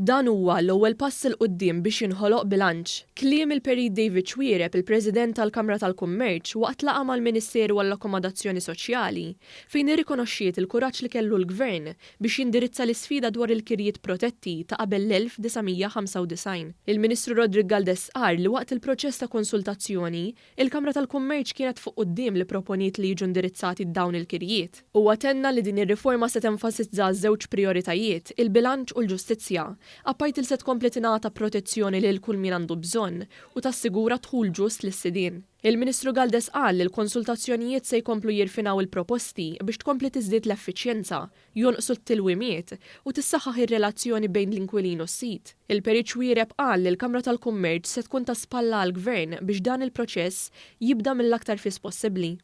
Dan huwa l-ewwel pass 'il quddiem biex jinħoloq bilanċ. Kliem il-Perit David Xuereb, il-President tal-Kamra tal-Kummerċ, waqt laqgħa mal-Ministeru għall-Akkomodazzjoni Soċjali, fejn irrikonoxxiet il-kuraġġ li kellu l-Gvern biex jindirizza l-isfida dwar il-kirjiet protetti ta' qabel l-1995. Il-Ministru Roderick Galdes stqarr li waqt il-proċess ta' konsultazzjoni, il-Kamra tal-Kummerċ kienet fuq quddiem li proponiet li jiġu indirizzati dawn il-kirjiet. Huwa tenna li din ir-riforma se tenfasizza żewġ prijoritajiet, il-bilanċ u l-ġustizzja, apparti li se tkompli tingħata protezzjoni lil kull min għandu bżonn u tassigura dħul ġust lis-sidien. Il-Ministru Galdes qal li l-konsultazzjonijiet se jkomplu jirfinaw il-proposti biex tkompli tiżdied l-effiċjenza, jonqsu t-tilwimiet u tissaħħaħ ir-relazzjoni bejn l-inkwilin u s-sid. Il-Perit Xuereb qal li l-Kamra tal-Kummerċ se tkun ta' spalla għall-Gvern biex dan il-proċess jibda mill-aktar fis possibbli.